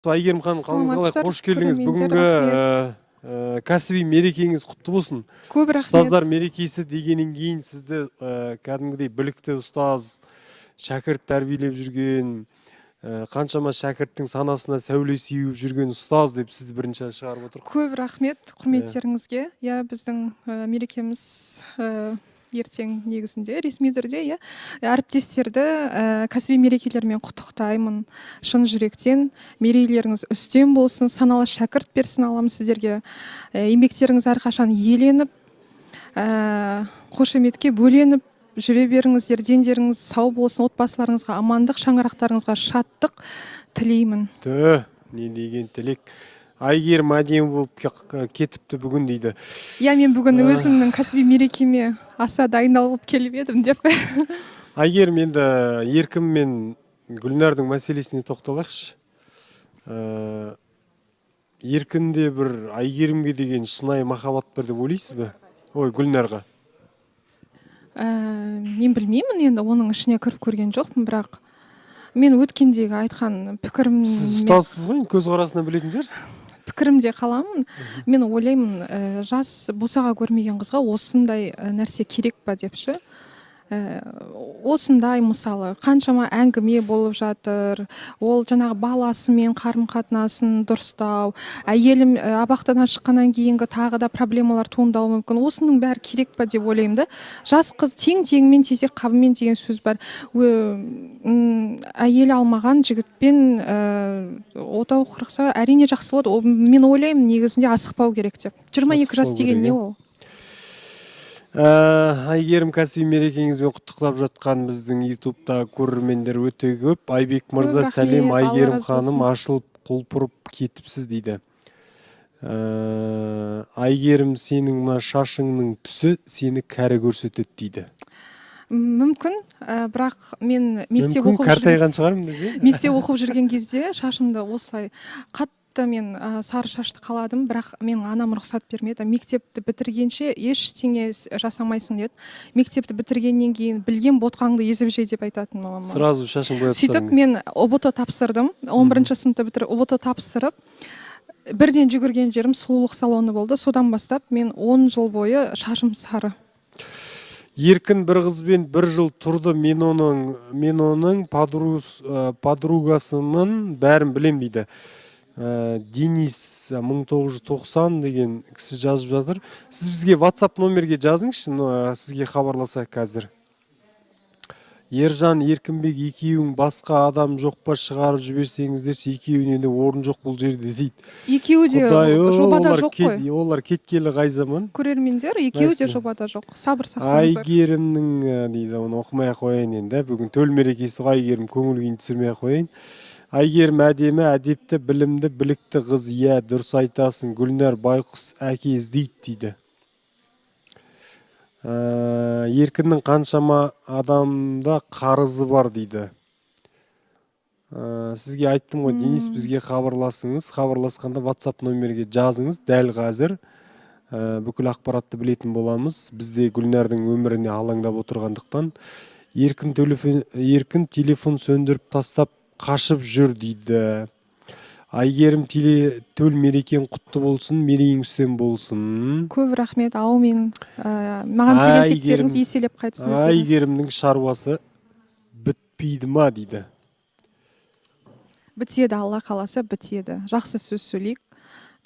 Әйгерім ханым, қалыңыз қалай? Саламатсыздар, Қош келдіңіз. көрермендер, Бүгінгі рахмет. Кәсіби мерекеңіз құтты болсын. Көп рахмет. Ұстаздар мерекесі дегеннен кейін сізді кәдімгідей білікті ұстаз, шәкірт тәрбиелеп жүрген, қаншама шәкірттің санасына сәуле сеуіп жүрген ұстаз деп сізді бірінші шығарып отырмық. Көп рахмет құрметтеріңізге. Иә, біздің мерекеміз ертең негізінде ресми түрде, иә. Әріптестерді кәсіби мерекелермен құттықтаймын. Шын жүректен мерейлеріңіз үстем болсын, саналы шәкірт берсін Аллам сіздерге. Еңбектеріңіз әрқашан еленіп, қошеметке бөленіп жүре беріңіздер, дендеріңіз сау болсын, отбасыларыңызға амандық, шаңырақтарыңызға шаттық тілеймін. Тө, не деген тілек. Әйгерім әдемі болып кетіпті бүгін дейді. Иә, мен бүгін өзімнің кәсіби мерекеме аса дайындалып келіп едім деп. Әйгерім, енді Еркін мен Гүлнәрдің мәселесіне тоқталайықшы. Еркінде бір Әйгерімге деген шынайы махаббат бар деп ойлайсыз ба? Ой, Гүлнарға. Мен білмеймін енді, оның ішіне кіріп көрген жоқпын, бірақ мен өткендегі айтқан пікірім Сіз ұстазсыз ғой, енді көзқарасынан білетін шығарсыз. Пікірімде қаламын. Мен ойлаймын, жас босаға көрмеген қызға осындай нәрсе керек па деп ше. Осындай мысалы қаншама әңгіме болып жатыр, ол жаңағы баласымен қарым қатынасын дұрыстау, әйелім абақтыдан шыққаннан кейінгі тағы да проблемалар туындауы мүмкін. Осының бәрі керек па деп ойлаймын да. Жас қыз тең теңімен, тезек қабымен деген сөз бар. Әйел алмаған жігітпен отау құрса, әрине, жақсы болады. Мен ойлаймын, негізінде асықпау керек деп. 22 жас Асықпау деген керек, не иә? ол? Әйгерім, кәсіби мерекеңізбен құттықтап жатқан біздің ютубта көрермендер өте көп. Айбек мырза, Көп сәлем, рахмет, Алла Әйгерім разы ханым, болсын. ашылып құлпырып кетіпсіз дейді. Әйгерім, сенің мына шашыңның түсі сені кәрі көрсетеді дейді. Мүмкін, бірақ мен мектеп Мүмкін оқып жүрген қартайған шығармын десе. Мектеп оқып жүрген кезде шашымды осылай қатты мен сары шашты қаладым, бірақ менің анам рұқсат бермеді. Мектепті бітіргенше ештеңе жасамайсың деді. Мектепті бітіргеннен кейін білген ботқаңды езіп же деп айтатын мамам. Сразу шашын бояп Сөйтіп тастадың. мен ҰБТ тапсырдым. 11 сыныпты бітіріп, ҰБТ тапсырып, бірден жүгірген жерім сұлулық салоны болды. Содан бастап мен 10 жыл бойы шашым сары. Еркін бір қызбен бір жыл тұрды, мен оның подругасымын, бәрін білем дейді. Денис 1990 деген кісі жазып жатыр. Сіз бізге WhatsApp номерге жазыңызшы, но, сізге хабарласайық қазір. Ержан, Еркінбек екеуің басқа адам жоқ па, шығарып жіберсеңіздерші, екеуіне де орын жоқ бұл жерде дейді. Екеуі де Құдай, о, жобада олар жоқ қой. Олар кеткелі қай заман? Көрермендер, екеуі де Нәрсе. жобада жоқ, сабыр сақтаңыздар. Әйгерімнің дейді, оны оқымай ақ қояйын енді. Бүгін төл мерекесі ғой, Әйгерім көңіл күйін түсірмей ақ қояйын. Әйгерім әдемі, әдепті, білімді, білікті қыз, иә, дұрыс айтасың. Гүлнар байқұс әке іздейді дейді. Еркіннің қаншама адамда қарызы бар дейді. Сізге айттым ғой, Денис, бізге хабарласыңыз. Хабарласқанда WhatsApp номерге жазыңыз. Дәл қазір бүкіл ақпаратты білетін боламыз. Бізде Гүлнардың өміріне алаңдап отырғандықтан Еркін телефон сөндіріп тастап қашып жүр дейді. Әйгерім, төл мерекең құтты болсын, мерейің үстем болсын. Көп рахмет, аумин. Маған тілеген тілектеріңіз еселеп қайтсын өздеріңіз. Әйгерімнің шаруасы бітпейді ма дейді. Бітеді, Алла қаласа, бітеді. Жақсы сөз сөйлейік,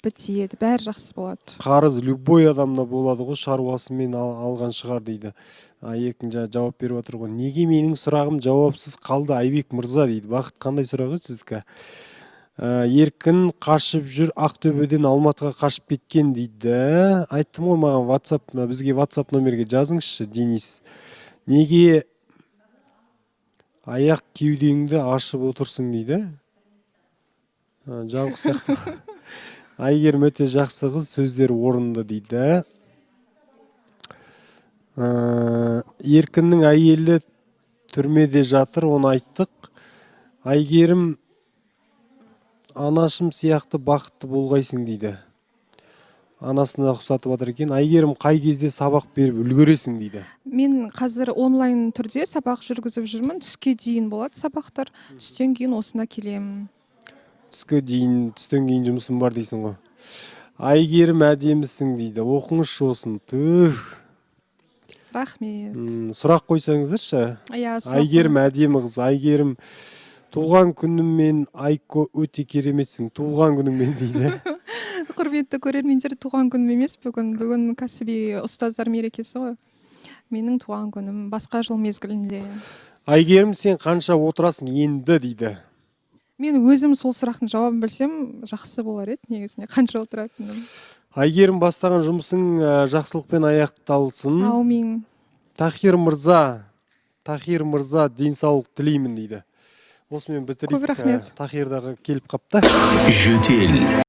бітеді, бәрі жақсы болады. Қарыз любой адамда болады ғой, шаруасымен алған шығар дейді. Еркін жаңа жауап беріп отыр ғой. Неге менің сұрағым жауапсыз қалды, Айбек мырза дейді. Бақыт, қандай сұрақ еді сіздікі? Еркін қашып жүр, Ақтөбеден Алматыға қашып кеткен дейді. Айттым ғой, маған WhatsApp, бізге WhatsApp номерге жазыңызшы, Денис. Неге аяқ кеудеңді ашып отырсың дейді. Жабық сияқты. Әйгерім өте жақсы қыз, сөздері орынды дейді. Еркіннің әйелі түрмеде жатыр, оны айттық. Әйгерім анашым сияқты бақытты болғайсың дейді. Анасына ұқсатып жатыр екен. Әйгерім, қай кезде сабақ беріп үлгересің дейді. Мен қазір онлайн түрде сабақ жүргізіп жүрмін. Түске дейін болады сабақтар. Түстен кейін осында келемін. Түске дейін, түстен кейін жұмысым бар дейсің ғой. Әйгерім, әдемісің дейді, оқыңызшы осын, түх. Рахмет. Сұрақ қойсаңыздаршы. Иә, сұрақ Әйгерім қойыңыз. Әдемі қыз. Әйгерім, туған күніңмен, Айко, өте кереметсің, туған күніңмен дейді. Құрметті көрермендер, туған күнім емес бүгін. Бүгін кәсіби ұстаздар мерекесі ғой. Менің туған күнім басқа жыл мезгілінде. Әйгерім, сен қанша отырасың енді дейді. Мен өзім сол сұрақтың жауабын білсем, жақсы болар еді негізінде, қанша отыратыным. Әйгерім, бастаған жұмысың жақсылықпен аяқталсын. Аумин. Тахир мырза, Тахир мырза, денсаулық тілеймін дейді. Осымен бітірейік. Көп рахмет. Тахир дағы келіп қапты. Жөтел.